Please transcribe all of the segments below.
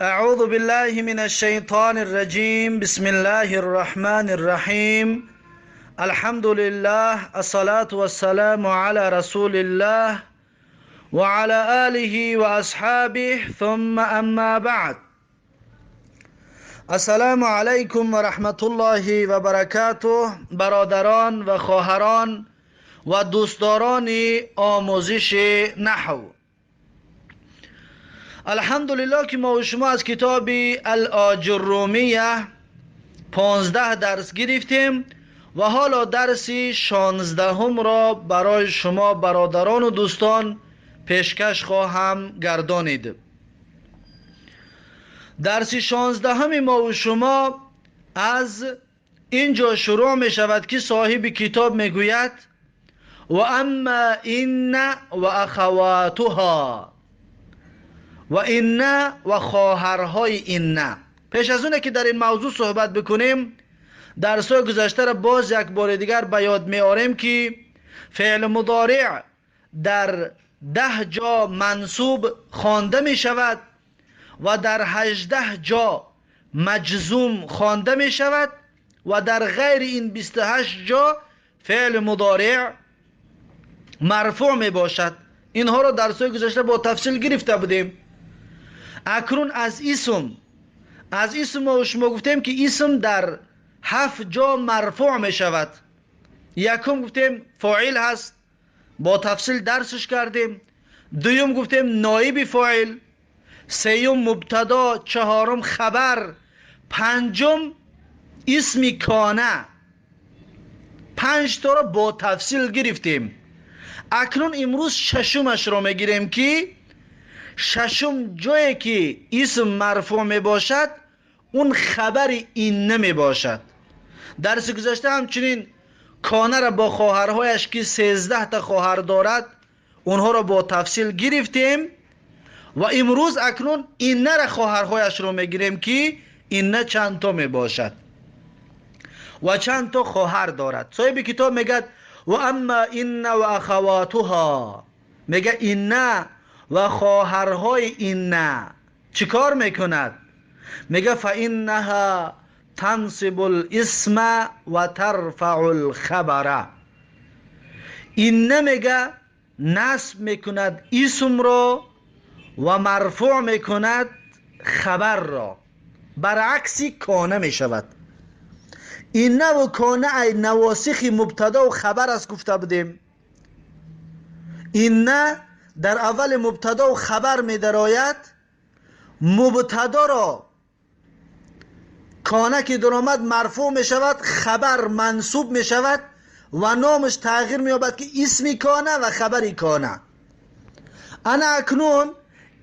أعوذ بالله من الشيطان الرجيم. بسم الله الرحمن الرحيم. الحمد لله، الصلاة والسلام على رسول الله وعلى آله وأصحابه، ثم أما بعد. السلام علیکم و رحمت الله و برکاته. برادران و خواهران و دوستداران آموزش نحو، الحمدلله که ما و شما از کتاب الاجرومیه 15 درس گرفتیم و حالا درس 16 را برای شما برادران و دوستان پیشکش خواهم گردانید. درس 16 ما و شما از اینجا شروع می شود که صاحب کتاب می گوید: و اما إن و اخواتها. و إن و خواهرهای إن. پیش از اونه که در این موضوع صحبت بکنیم، درس گذشته را باز یک بار دیگر به یاد می آریم که فعل مضارع در 10 جا منصوب خوانده می شود و در 18 جا مجزوم خوانده می شود و در غیر این 28 جا فعل مضارع مرفوع می باشد. اینها را در درس‌های گذشته با تفصیل گرفته بودیم. اکنون از اسم ما شما گفتیم که اسم در 7 جا مرفوع می شود. یکم گفتیم فاعل هست، با تفصیل درسش کردیم. دوم گفتیم نایب فاعل، سیوم مبتدا، چهارم خبر، پنجم اسم کانه. 5 تا را با تفصیل گرفتیم. اکنون امروز ششمش را میگیریم که ششم جایی که اسم مرفوع می باشد، اون خبر إن می باشد. درس گذشته همچنین کانه را با خواهرهایش که 13 تا خواهر دارد، اونها را با تفصیل گرفتیم و امروز اکنون إن را خواهرهایش رو میگیریم که إن چند تا می باشد و چند تا خواهر دارد. صاحب کتاب میگه: و اما إن و اخواتها. میگه إن و خواهرهای إن چیکار میکند؟ میگه: فانها تنصب الاسم و ترفع الخبر. إن میگه نصب میکند اسم را و مرفوع میکند خبر را. برعکس کانه میشود. إن و کانه ای نواسخ مبتدا و خبر است. گفته بودیم إن در اول مبتدا و خبر میدراید. مبتدا را کانه که درآمد مرفوع می شود، خبر منصوب می شود و نامش تغییر می یابد که اسمی کانه و خبری کانه. انا اکنون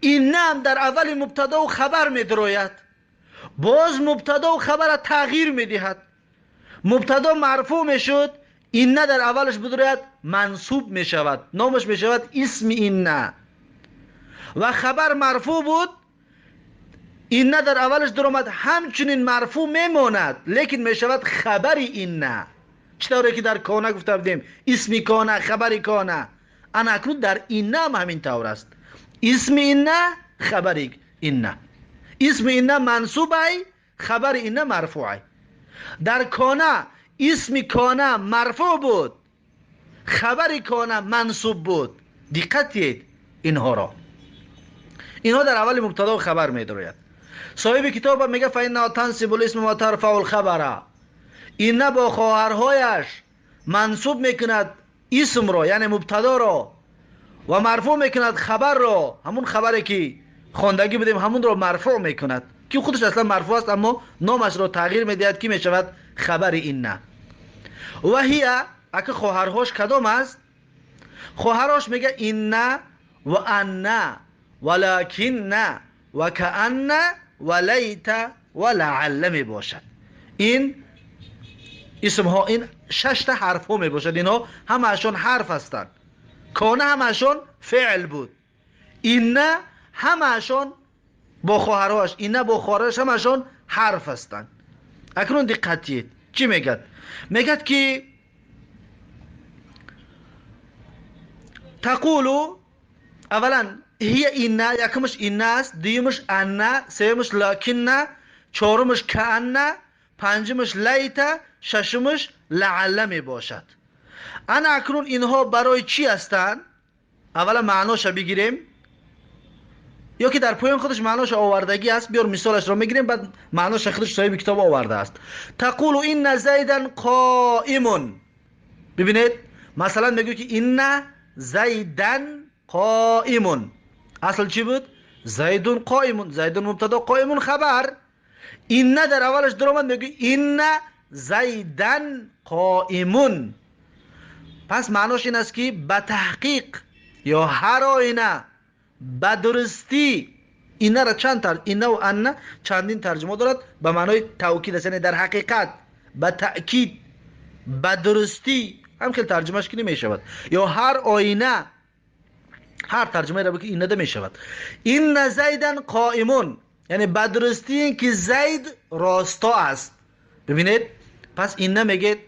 إن هم در اول مبتدا و خبر می دراید، باز مبتدا و خبر تغییر می دهد. مبتدا مرفوع می شد، إن در اولش بدراید منصوب می شود، نامش می شود اسم إن. و خبر مرفوع بود، إن در اولش درآمد، همچنین مرفوع میماند، لیکن می شود خبر إن. چطوری که در کانه گفته بودیم اسمی کانه، خبری کانه، انا اکنون در إن هم همین طور است. اسم إن، خبری إن. اسم إن منصوب ای، خبر إن مرفوع ای. در کانه اسم کانه مرفوع بود، خبر کانه منصوب بود. دقت دهید اینها را. اینها در اول مبتدا و خبر می دراید. صاحب کتاب میگه: فانها تنصب الاسم و ترفع الخبر. إن با خواهرهایش منصوب میکند اسم را، یعنی مبتدا را، و مرفوع میکند خبر را. همون خبری که خواندگی بودیم، همون را مرفوع میکند که خودش اصلا مرفوع است، اما نامش را تغییر میدهد که میشود خبر إن. و هی، اگه خواهرهاش کدام است؟ خواهرهاش میگه إن و أن و لكن و كأن و ليت و لعل می باشد. این اسم ها، این شش تا حرف ها می باشد. اینها همشون حرف هستند. کانه همشون فعل بود. إن همشون با خواهرهاش، إن با خواهرش همشون حرف هستند. اکنون دقت دید چی میگد. میگد که تقول اولا ҳия инна, якумаш инна аст, дуюмаш анна, сеюмаш лакинна, чорумаш каанна, панҷумаш лайта, шашумаш лаалла мебошад. Ана акнун инҳо барои чӣ ҳастанд? Аввала маъноша бигирем ё ки дар поён худаш маъноша овардагӣ аст. Биёр, мисолашро мегирем, баъд маъноша худаш соҳиби китоб овардааст. Тақулу инна зайдан қоимун. Бибинед, масалан, мегӯй ки инна зайдан қоимун. Асл чӣ буд? Зайдун қоимун. Зайдун мубтадо, қоимун хабар. Инна дар аввалаш даромад, мегӯй инна зайдан қоимун. Пас маънош ин аст, ки ба таҳқиқ ё ҳар оина, ба дурустӣ. Иннара чанд, иннаву анна чандин тарҷума дорад, ба маънои тавкид аст, яъне дар ҳақиқат, ба таъкид, ба дурустӣ ҳам хел тарҷумаш ки намешавад. Ё ҳар оина, ҳар тарҷумаеро ки иннада мешавад. Инна зайдан қоимун, яъне ба дурустӣ ин ки Зайд росто аст. Бибинед, пас инна мегед,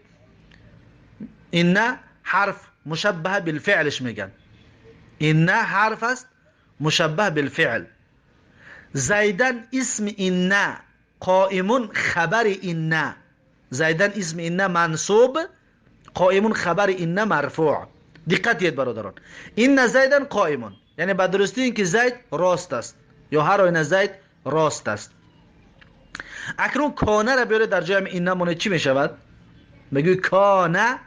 инна ҳарф мушаббаҳа билфеълш меган. Инна ҳарф аст мушаббаҳ билфеъл. Зайдан исми инна, қоимун хабари инна. Зайдан исми инна мансуб, қоимун хабари инна марфуъ. Диққат диҳед, бародарон. Инна зайдан қоимун, яъне ба дурустӣ ин ки Зайд рост аст ё ҳар оина Зайд рост аст. Акнун конара биёред, дар ҷои инна монед, чӣ мешавад? Мегӯй кона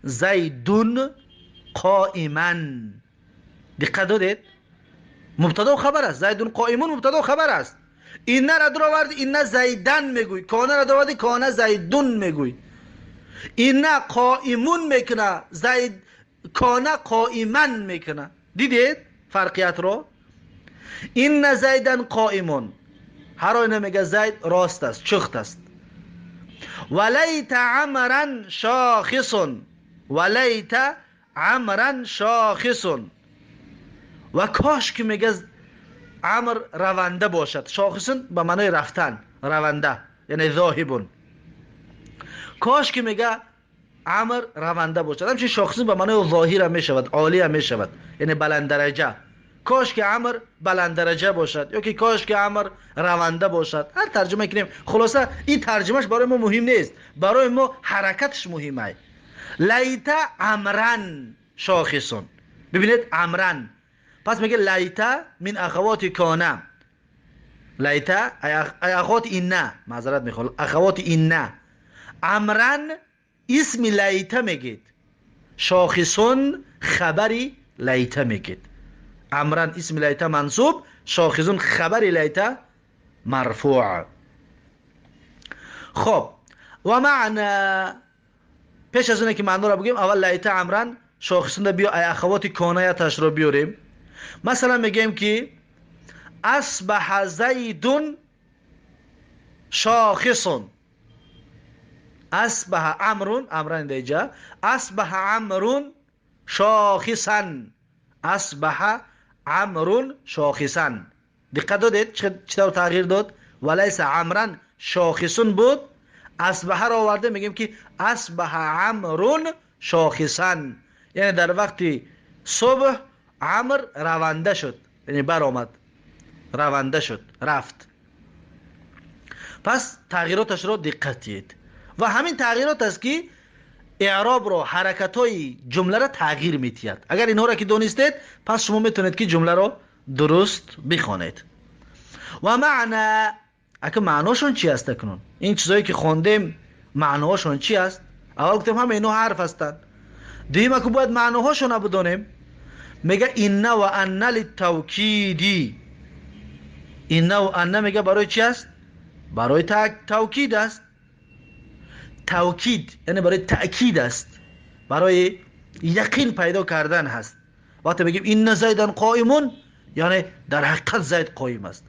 зайдун қоиман. Диққат додед? Мубтадо хабар аст. Зайдун қоимун мубтадо хабар аст. Иннара дуроварди, инна зайдан мегӯй. Конара дуроварди, кона зайдун мегӯй. Инна қоимун мекуна, зайд кона қоиман мекуна. Дидед фарқиятро? Инна зайдан қоимун, ҳар оина, мега, Зайд рост аст, чухт аст. Валайта амран шохисун, валайта амран шохисун. Ва кош ки, мега, Амр раванда бошад. Шохисун ба маънои рафтан, раванда, яъне зоҳибун. Кош ки, мега, Амр раванда бошад. Ҳамчунин шохисун ба маънои зоҳира мешавад, олия мешавад, яъне баланддараҷа. Кош ки Амр баланддараҷа бошад ё ки кош ки Амр раванда бошад, ҳар тарҷума кунем. Хулоса, ин тарҷумаш барои мо муҳим нест, барои мо ҳаракаташ муҳим ай. Лайта амран шохисун. Бибинед, амран. Пас мега лайта мин ахавоти кона, лайта ай ахавоти инна, маъзарат мехоҳам, ахавоти инна. Амран исми лайта мегед, шохисун хабари лайта мегед. Амран исми лайта мансуб, шохисун хабари лайта марфуъ. Хоб, ва маъна, пеш аз оне ки маъноро бигӯем, аввал лайта амран шохисунда биё, ай ахавоти конаяташро биёрем. Масалан, мегӯем ки асбаҳа зайдун шохисун, асбаҳа амрун, амран деҷа, асбаҳа амрун шохисан, асбаҳа амрун шохисан. Диққат додед, чӣ тавр тағйир дод? Валайса амран шохисун буд, асбаҳаро оварда, мегӯем ки асбаҳа амрун шохисан, яъне дар вақти субҳ Амр раванда шуд, яъне баромад, раванда шуд, рафт. Пас тағйироташро диққат диҳед ва ҳамин тағйирот аст, ки эъробро, ҳаракатҳои ҷумларо тағйир медиҳад. Агар инҳоро ки донистед, пас шумо метавонед, ки ҷумларо дуруст бихонед. Ва маъна, ака, маъношон чи аст? Акнун ин чизое ки хондем, маъноҳошон чи аст? Аввал гуфтем, ҳама инҳо ҳарф ҳастанд. Дуюм, аку бояд маъноҳошона бидонем. Мега инна ва анна литавкиди. Иннаву анна, мега, барои чи аст? Барои тавкид аст. Тавкид, яъне барои таъкид аст, барои яқин пайдо кардан ҳаст. Вақте мегӯем инна зайдан қоимун, яъне дар ҳақиқат Зайд қоим аст.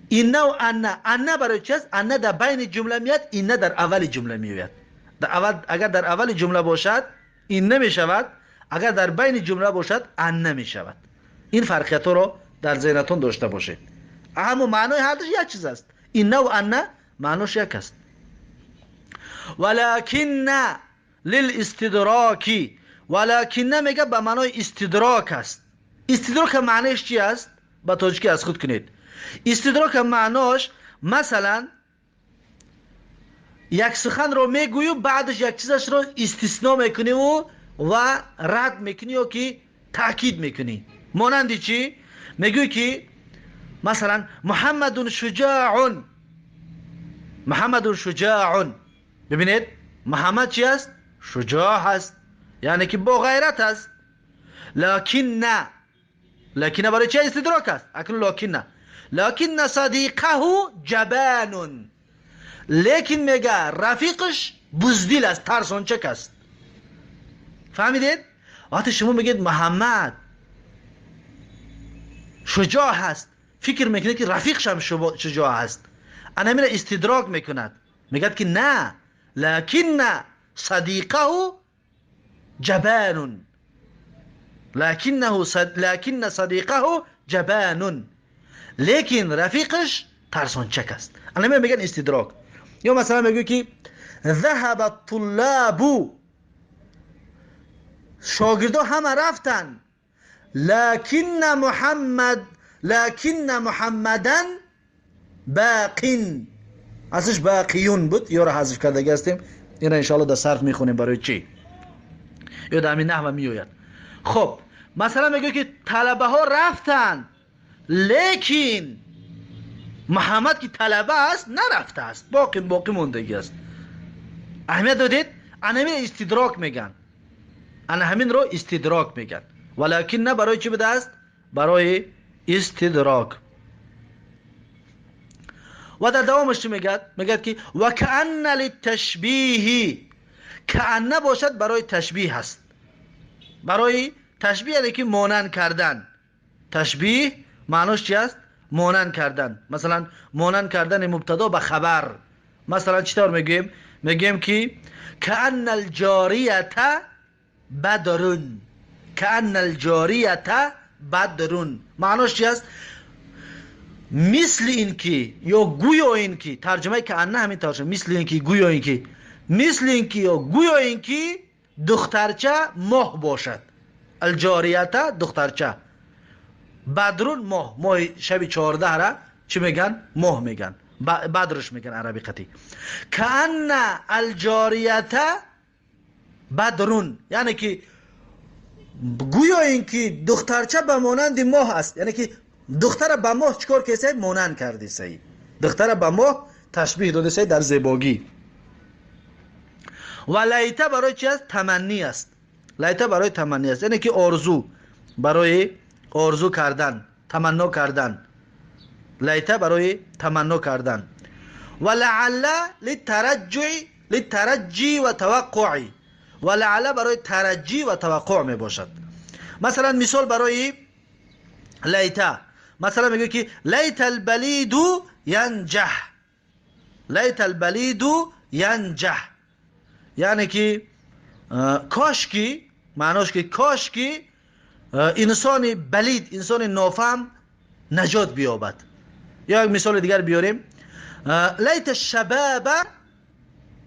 Иннаву анна. Анна барои чи аст? Анна дар байни ҷумла меяд, инна дар аввали ҷумла меояд. Агар дар аввали ҷумла бошад, инна мешавад, агар дар байни ҷумла бошад, анна мешавад. Ин фарқиятҳоро дар зеҳнатон дошта бошед. Аммо маънои ҳардуш як чиз аст. Иннаву анна маънош як аст. Валакинна лилистидроки. Валакинна, мега, ба маънои истидрок аст. Истидрока маъноиш чи аст? Ба тоҷикӣ аз худ кунед. Истидрока маънош, масалан, як суханро мегӯю, баъдаш як чизашро истисно мекуниву ва рад мекунӣ ё ки таъкид мекунӣ. Монанди чӣ? Мегӯӣ ки, масалан, Муҳаммадун шуҷоун. Муҳаммадун шуҷоун. Бибинед, Муҳаммад чи аст? Шуҷоъ аст, яъне ки бо ғайрат аст. Локинна, локинна барои чи истидрок аст? Акнун локинна, локинна садиқаҳу ҷабанун. Лекин, мега, рафиқаш буздил аст, тарсончак аст. Фаҳмидед? Вақте шумо мегӯед Муҳаммад шуҷоъ ҳаст, фикр мекунед, ки рафиқшам шуҷоъ аст. Ана ҳамина истидрок мекунад, мегӯяд ки на, лакинна садиқаҳу ҷабанун, лакиннаҳу, лакинна садиқаҳу ҷабанун, лекин рафиқаш тарсончак аст. Ана ҳамина мегӯянд истидрок. Ё масалан мегӯяд ки ذهب الطلاب, шогирдо ҳама рафтанд, лакинна Муҳаммад, лакинна Муҳаммадан боқин. Аслиш боқиюн буд, ёро ҳазф кардаги ҳастем. Ина иншоалло дар сарф мехонем, барои чӣ, ё дар ҳамин наҳва меояд. Хоб, масалан, мегӯяд ки талабаҳо рафтанд, лекин Муҳаммад, ки талаба аст, нарафтааст, боқӣ мондагӣ аст. Аҳамият додед? Ана ҳамин истидрок мегӯянд, ана ҳаминро истидрок мегӯянд. Валакинна барои чӣ будааст? Барои истидрок. Ва дар давомаш чӣ мегӯяд? Мегӯяд ки ва каанна литашбиҳи. Каанна бошад, барои ташбиҳ аст. Барои ташбиҳ, яъне ки монанд кардан. Ташбиҳ маънош чи аст? Монанд кардан. Масалан, монанд кардани мубтадо ба хабар. Масалан, чӣ тавр мегӯем? Мегӯем ки каанна алҷорията бадрун. Каанна алҷорията бадрун маънош чи аст? Мисли ин ки ё гӯё ин ки. Тарҷумаи каанна ҳамин тавр: мисли ин ки, гӯё ин ки, мисли ин ки ё гӯё ин ки духтарча моҳ бошад. Алҷорията — духтарча, бадрун — моҳ. Моҳи шаби 14-ра чӣ меган? Моҳ меган, бадрш меган араби қатӣ. Каанна алҷорията бадрун, яъне ки гӯё ин ки духтарча ба монанди моҳ аст. Яъне ки духтара ба моҳ чӣ кор кесай? Монанд кардисай. Духтара ба моҳ ташбиҳ додисай дар зебогӣ. Ва лайта барои чи аст? Таманнӣ аст. Лайта барои таманнӣ аст, яъне ки орзу, барои орзу кардан, таманно кардан. Лайта барои таманно кардан. Ва лаалла литараҷҷуи, литараҷҷи ва таваққуи. Ва лаалла барои тараҷҷӣ ва таваққуъ мебошад. Масалан, мисол барои лайта, масалан, мегӯяд ки лайта албалиду янҷаҳ. Лайта албалиду янҷаҳ, яъне ки кошки, маънош ки кошки инсони балид, инсони нофаҳм наҷот биёбад. Ё як мисоли дигар биёрем: лайта шабаба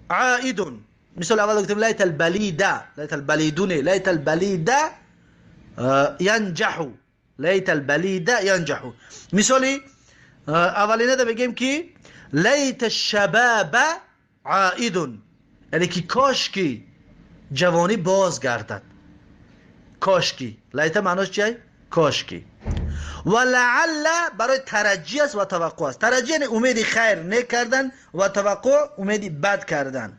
аидун. Мисоли аввал гуфтем лайта албалида, лайта албалидуне, лайта албалида янҷаҳу, лайта албалида янҷаҳу. Мисоли аввалинада мегӯем ки лайта шабаба аидун, яъне ки кошки ҷавонӣ боз гардад. Кошки, лайта маънош чи? Кошки. Ва лаалла барои тараҷҷӣ аст ва таваққуъ аст. Тараҷҷӣ яъне умеди хайр нек кардан ва таваққуъ — умеди бад кардан.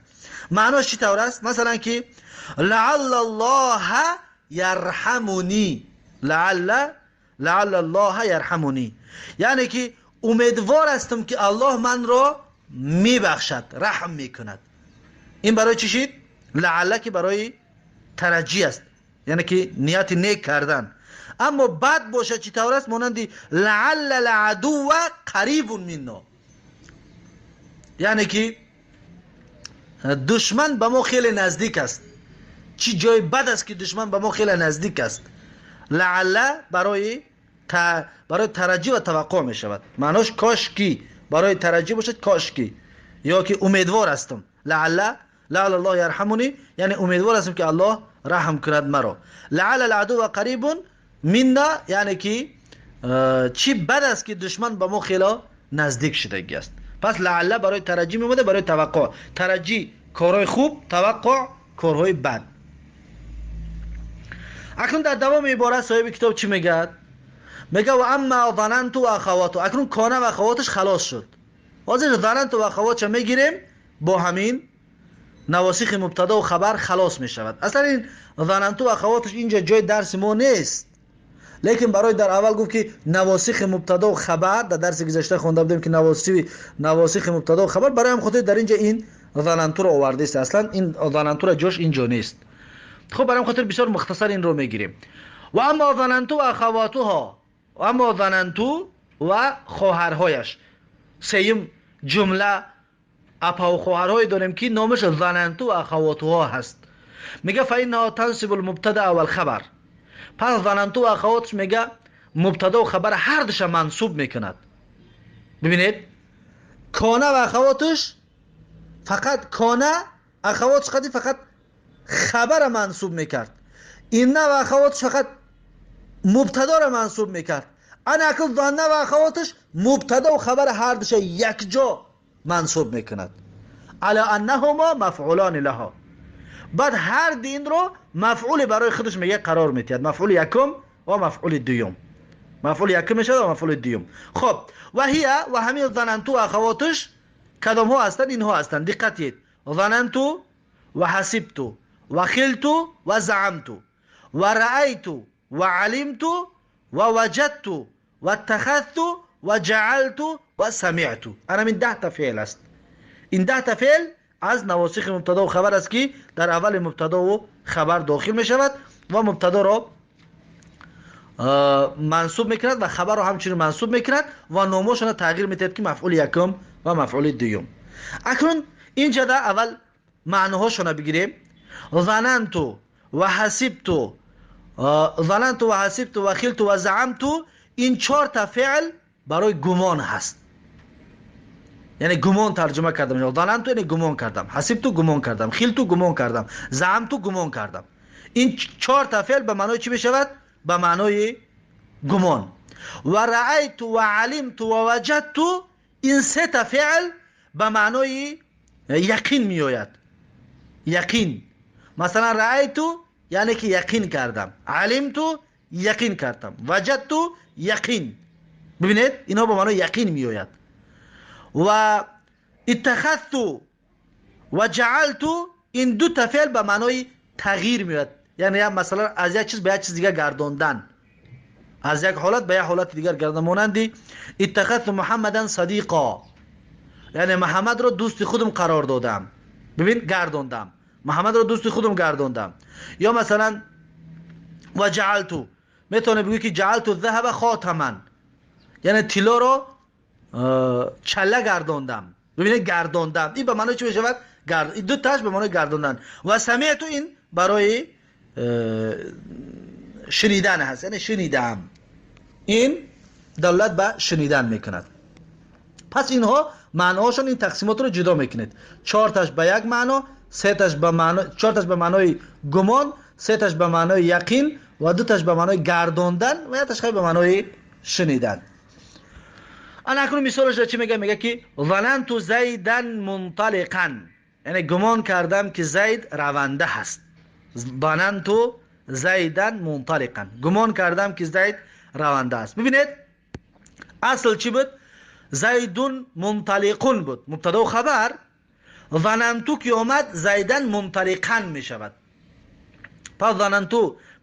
Маънош чӣ тавр аст? Масалан, ки лаалла аллоҳа ярҳамунӣ. Лаалла, лаалла аллоҳа ярҳамунӣ, яъне ки умедвор ҳастам, ки Аллоҳ манро мебахшад, раҳм мекунад. Ин барои чӣ шид? Лаалла ки барои тараҷҷӣ аст, яъне ки нияти нек кардан. Аммо бад бошад, чӣ тавр аст? Монанди лаалла ладува қарибун минно, яъне ки душман ба мо хеле наздик аст. Чӣ ҷои бад аст, ки душман ба мо хеле наздик аст. Лаалла барои тараҷҷӣ ва таваққуъ мешавад. Маънош кошки, барои тараҷҷӣ бошад, кошки ё ки умедвор ҳастам. Лаалла, лаалла аллоҳ ярҳамунӣ, яъне умедвор ҳастам, ки Аллоҳ раҳм кунад маро. Лаалла ладува қарибун минна, яъне ки چی بد است که دشمن به ما خیلی نزدیک شدگی است. پس لعله برای ترجی میمده، برای توقع. ترجی کارهای خوب، توقع کارهای بد. اکنون در دوام عبارت صاحب کتاب چی میگه؟ میگه و اما ظننت و اخواتو. اکنون کانه و اخواتش خلاص شد. حاضر ظننت و اخواتش میگیریم، با همین نواسخ مبتدا و خبر خلاص میشود. اصلا این ظننت و اخواتش اینجا جای درس ما نیست، لیکن برای در اول گفت که نواسخ مبتدا و خبر، در درس گذشته خونده بودیم که نواسخ مبتدا و خبر، برای هم خاطر در اینجا این ظننت رو آورده است. اصلا این ظننت رو جاش اینجا نیست. خب برای خاطر بسیار مختصر این رو میگیریم. و اما ظننت و اخواتها، و اما ظننت و خواهرهایش. سیم جمله اپا و خواهرهای داریم که نامش ظننت و اخواتها هست. میگه فانها تنصب المبتدا والخبر. پس ظننت و اخواتش میگه مبتدا و خبر هر دوش منصوب میکند. ببینید کانه و اخواتش فقط کانه، اخواتش قدی فقط خبر منصوب میکرد. اینه و اخواتش فقط مبتدا را منصوب میکرد. انا اکل ظنه و اخواتش مبتدا و خبر هر دوش یک جا منصوب میکند. علی انهما مفعولان لها. بعد هر دین رو مفعول برای خودش میگه قرار میدهد، مفعول یکم و مفعول دوم. مفعول یکم میشه و مفعول دوم. خب و هي و همین ظننت و اخواتش کدام ها هستند؟ اینها هستند. دقت کنید. ظننت و حسبت و خلت و زعمت و رأیت و علمت و وجدت و اتخذت و جعلت و سمعت. انا من 10 تا فعل است. این 10 تا فعل از نواسخ مبتدا و خبر است که در اول مبتدا و خبر داخل می شود و مبتدا را منصوب میکند و خبر را همچنین منصوب میکند و نامشون را تغییر میدهد که مفعول یکم و مفعول دوم. اکنون اینجا در اول معناهاشون را بگیریم. ظننت و حسبت، ظننت و حسبت و خلت و زعمت، این 4 تا فعل برای گمان هست. یعنی گمان ترجمه کردم. ظننت یعنی گمان کردم، حسبت گمان کردم، خلت گمان کردم، زعمت گمان کردم. این 4 تا فعل به معنای چی میشود؟ به معنای گمان. و رأیت و علمت و وجدت، این 3 تا فعل به معنای یقین میآید. یقین. مثلا رأیت یعنی که یقین کردم، علمت یقین کردم، وجدت یقین. ببینید اینها به معنای یقین میآید. و اتخذت و جعلت، این 2 تا فعل به معنای تغییر میآید. یعنی مثلا از یک چیز به یک چیز دیگر گرداندن، از یک حالت به یک حالت دیگر گرداندن. مانندی اتخذت محمدا صدیقا، یعنی محمد را دوست خودم قرار دادم. ببین گرداندم، محمد را دوست خودم گرداندم. یا مثلا و جعلت، میتونه بگی که جعلت الذهب خاتما، یعنی طلا را چله گرداندم. ببینید گرداندم، این به معنای چی میشود؟ این 2 تاش به معنای گرداندن. و سمعت، این برای شنیدن هست، یعنی شنیدم. این دلالت به شنیدن میکند. پس اینها معناهاشون، این تقسیمات رو جدا میکنید. 4 تاش به یک معنا، 3 تاش به معنا، 4 تاش به معنای گمان، 3 تاش به معنای یقین و 2 تاش به معنای گرداندن و 1 تاش به معنای شنیدن. انا اکنون مثالش را چی میگه؟ میگه که ظننت زیدا منطلقا، یعنی گمان کردم که زید رونده هست. ظننت زیدا منطلقا، گمان کردم که زید رونده است. ببینید اصل چی بود؟ زیدون منطلقون بود، مبتدا و خبر. ظننت که آمد زیدن منطلقا می شود. پس ظننت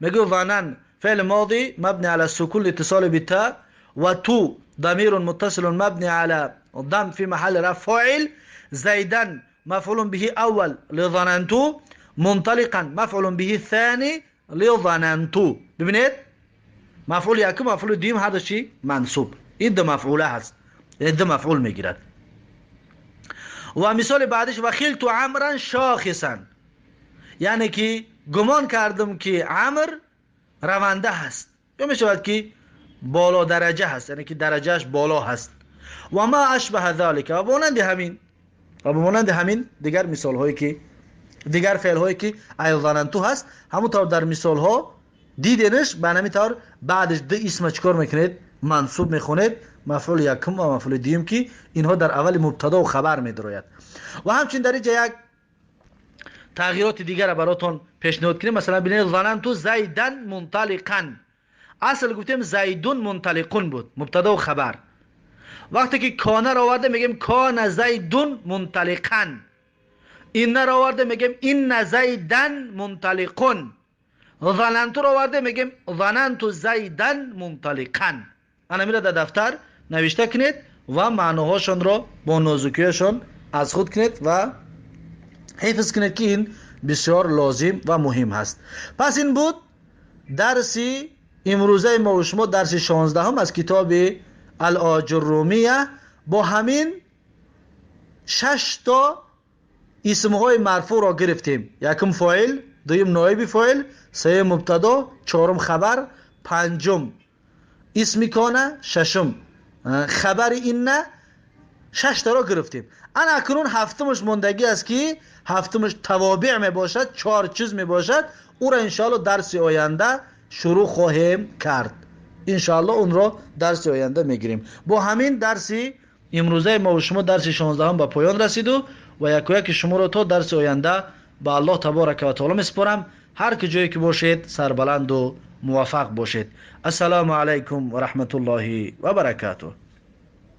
میگه ظنن فعل ماضی مبنی علی السکون لاتصال بالتاء و تو ضمير متصل مبني على ضم في محل رفع فاعل، زيدا مفعول به اول لظننت، منطلقا مفعول به ثاني لظننت. ببینید مفعول یکم مفعول دوم هر چی منصوب، این دو مفعوله هست، این دو مفعول میگیرد. و مثال بعدش و خلت عمرا شاخصا، یعنی که گمان کردم که عمر رونده هست، یا میشود که بالا درجه هست، یعنی که درجهش بالا هست. و ما اشبه ذلک، و مانند همین، و مانند همین دیگر مثال هایی که دیگر فعل هایی که ظننت هست، همونطور در مثال ها دیدنش به همین طور بعدش دو اسم چیکار میکنید؟ Мансуб мехонед мафъули якум ва мафъули дуюм, ки инҳо дар аввали мубтадо хабар медарояд. Ва ҳамчунин дар инҷа як тағйироти дигара баротон пешниҳод кунем. Масалан, бинед: ظننت زیدا منطلقا. Асл гуфтем زید منطلق буд, мубтадо хабар. Вақте ки кона ро оварда, мегем كان زيد منطلقا. إن ро оварда, мегем إن زيدا منطلق. ظننت ро оварда, мегем ظننت زيدا منطلقا. Ана мира дар дафтар навишта кунед ва маъноҳошонро бо нозукиҳошон аз худ кунед ва ҳифз кунед, ки ин бисёр лозим ва муҳим ҳаст. Пас ин буд дарси имрӯзаи мо шумо, дарси 16-ҳум аз китоби Ал-Оҷуррумия. Бо ҳамин шаш то исмҳои марфӯъро гирифтем: якум фоил, дуюм ноиби фоил, сеюм мубтадо, чорум хабар, панҷум исми кона, шашум хабари инна. Шаштаро гирифтем. Ана акнун ҳафтумаш мондагӣ аст, ки ҳафтумаш тавобеъ мебошад, чор чиз мебошад. Ӯро иншоалло дарси оянда шурӯъ хоҳем кард. Иншоалло онро дарси оянда мегирем. Бо ҳамин дарси имрӯзаи мо шумо, дарси 16-ҳум, ба поён расиду ва якояки шуморо то дарси оянда ба Аллоҳ таборака ва таоло месупорам. Ҳар ки ҷое ки бошед, сарбаланду муваффақ бошед. Ассалому алайкум ва раҳматуллоҳи ва баракатуҳ.